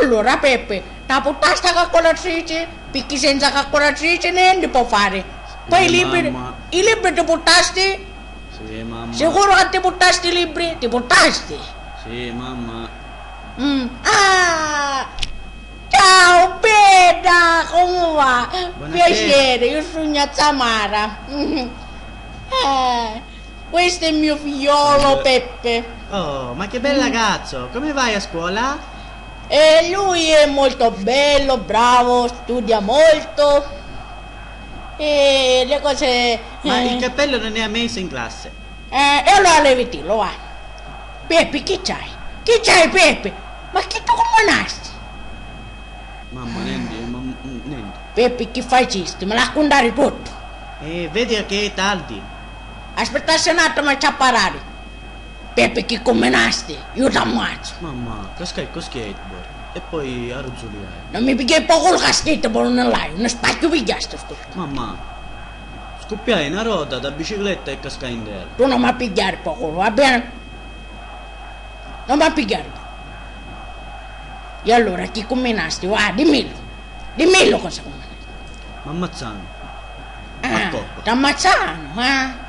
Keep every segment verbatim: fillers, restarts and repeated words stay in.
Allura, Peppi, ta puttasti a calculatrici? Picchì senza calculatrici nenti po' fari. Poi i libri, i libri ti puttasti? Sì, mamma. Sicuru ca ti puttasti i libri? Ti puttasti? Sì, mamma. Mm. Ah! Ciao, bedda! Comu va? Buonasera. Piacere, io sugnu a zia Mara. Eh, questo è mio figliolo Peppe. Oh, ma che bel ragazzo! Come vai a scuola? E lui è molto bello, bravo, studia molto. E le cose... Ma il cappello non è ammesso in classe. Eh, e allura levitillu, va. Peppi, chi c'hai? Chi c'hai, Peppi? Ma chi tu cumminasti? Mamma, nenti, mam-, nenti. Peppi, chi facisti? Mi l'ha cuntari tuttu. Eh, vedi che è tardi. Aspettassi un attimo e ci apparari. Peppi, chi cumminasti? Io t'ammazzu. Mamma, cascai cu skateboard e poi arruzzuliai. Non mi pigghiai po' culu ca skateboard non l'haiu, non spacchiu pigghiasti stu. Mamma, scuppiai na rota da bicicletta e cascai in terra. Tu non mi pigghiari po' culu, va bene? Non mi pigghiari. E allura chi cumminasti? Va, dimmillu. Dimmillu cosa cumminasti. M'ammazzanu. Ah, a coppa. T'ammazzanu, eh?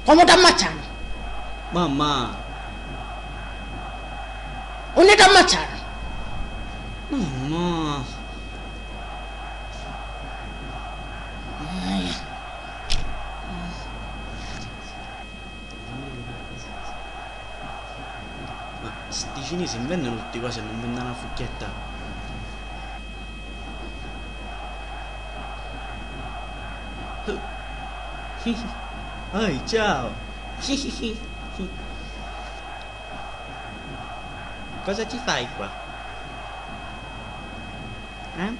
Comu t'ammazzanu? Mamma. Unni t'ammazzanu? Mamma. Ma sti cinisi 'nvennanu tutti quasi e non vennanu a fucchietta. Oi, ciao! Cosa ci fai qua? Eh?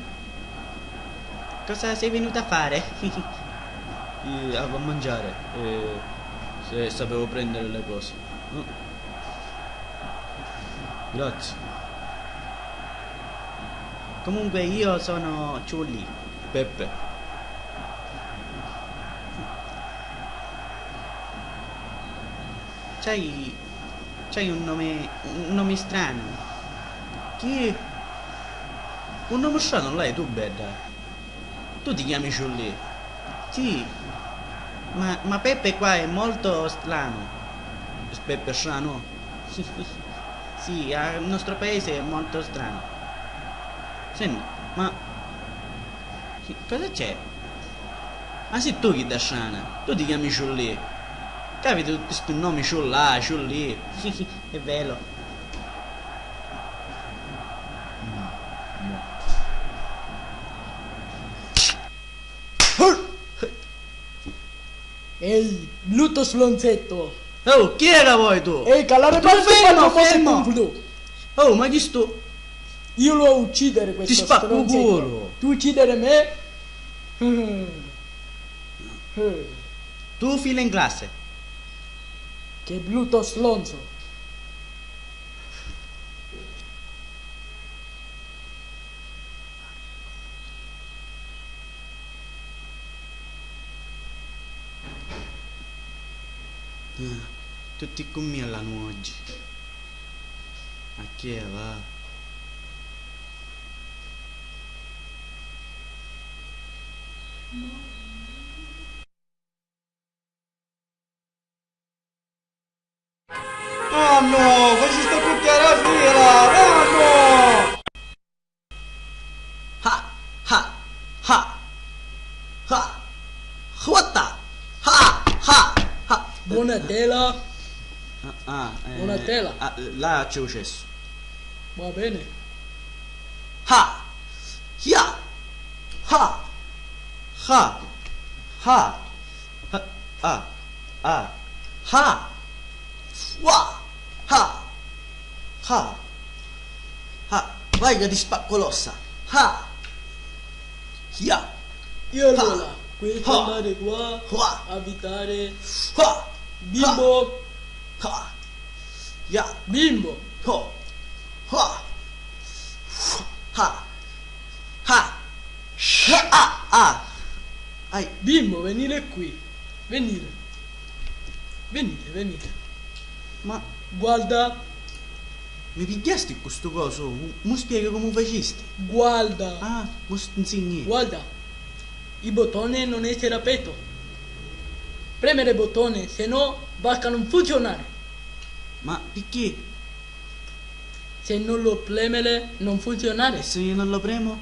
Cosa sei venuto a fare? Eh, a, a mangiare. Eh, se sapevo prendere le cose. Mm. Grazie. Comunque io sono Ciulli. Peppe. C'hai, c'hai un nome, un nome strano. Chi? Un nome strano l'hai tu, bedda. Tu ti chiami Ciulli? Sì. Ma, ma Peppe qua è molto strano. Peppe strano? Sì, al nostro paese è molto strano. Senti, ma cosa c'è? Ma sì tu chidda strana, tu ti chiami Ciullì. Capiti tutti sti nomi Ciullà, Ciullì. È vero. Ehi, brutto slonzetto! Oh, chi era vuoi tu? Ehi, calare. Tu fermo, fermo! Oh, ma chi stu... Io lo uccidere questo stronzetto. Ti spacco culo! Tu uccidere me? Tu fila in classe. Che brutto slonzo! Ah, tutti cu mia l'anu oggi. A chi è, va? Ah no, facisti a cucchiari a fila! Ah no! Ha, ha, ha, ha, huatta, ha, ha, ha. Buona tela. Ah, ah, eh, buona tela. Ah, là c'è u cessu. Va bene. Ha, ya, ha, ha, ha, ha, ah, ah, ha. Wa! Ha! Ha! Ha! Vai ca ti spacco l'ossa! Ha! Ya! E allora, questo andare qua a abitare bimbo! Ha! Ya! Bimbo! Ho! Ha! Ha! Ha! Ah! Ah! Ai! Bimbo, venire qui! Venire! Venite, venite. Ma guarda. Mi pigghiasti cu stu cosu? Mu, mu spieghi comu facisti? Guarda. Ah, mu s-, nsigni. Guarda, il bottone non è terapeuta. Premere il bottone, se no va a non funzionare. Ma picchì? Se non lo premere, non funzionare. E se io non lo premo?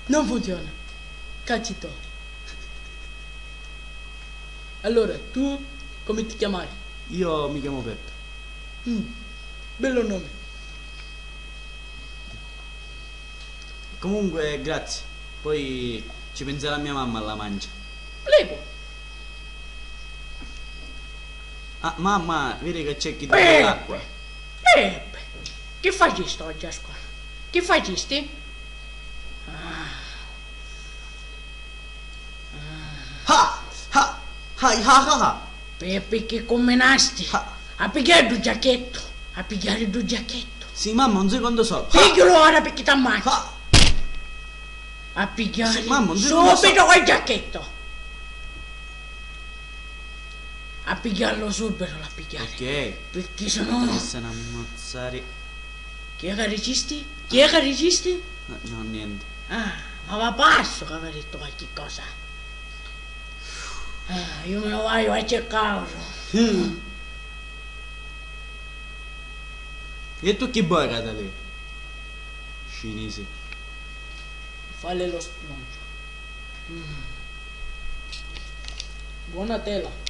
Non funziona. Cazzi to. Allora, tu come ti chiamai? Io mi chiamo Peppe. Mm, bello nome. Comunque, grazie. Poi ci penserà mia mamma alla mancia. Prego. Ah, mamma, vedi che c'è chi deve l'acqua. Peppe! Peppe! Chi facisti oggi a scuola? Chi facisti? Ah. Ah. Ha! Ha! Ha! Ha! Ha! Ha! Peppi, chi cumminasti? Ha! A pigghiari ddu giacchettu, a pigghiari ddu giacchettu. Sì, mamma, un secondo solo. Ha! Pigghiulu ora picchì t'ammazzu. Ha! A pigghiari. Sì, mamma, un secondo solo. Subitu quel giacchettu. A pigghiarlu subitu, l'ha pigghiari. Perché? Perché se no. T'avessanu ammazzari. Chi è che dicisti? Chi è che dicisti? No, no, niente. Ah, ma va pazzu che aveva detto qualche cosa. Ah, io me lo vado a cercare. Mm. E tu chi vuoi, Catalina? Cinese. Falle lo stronzo. Mm. Buona tela.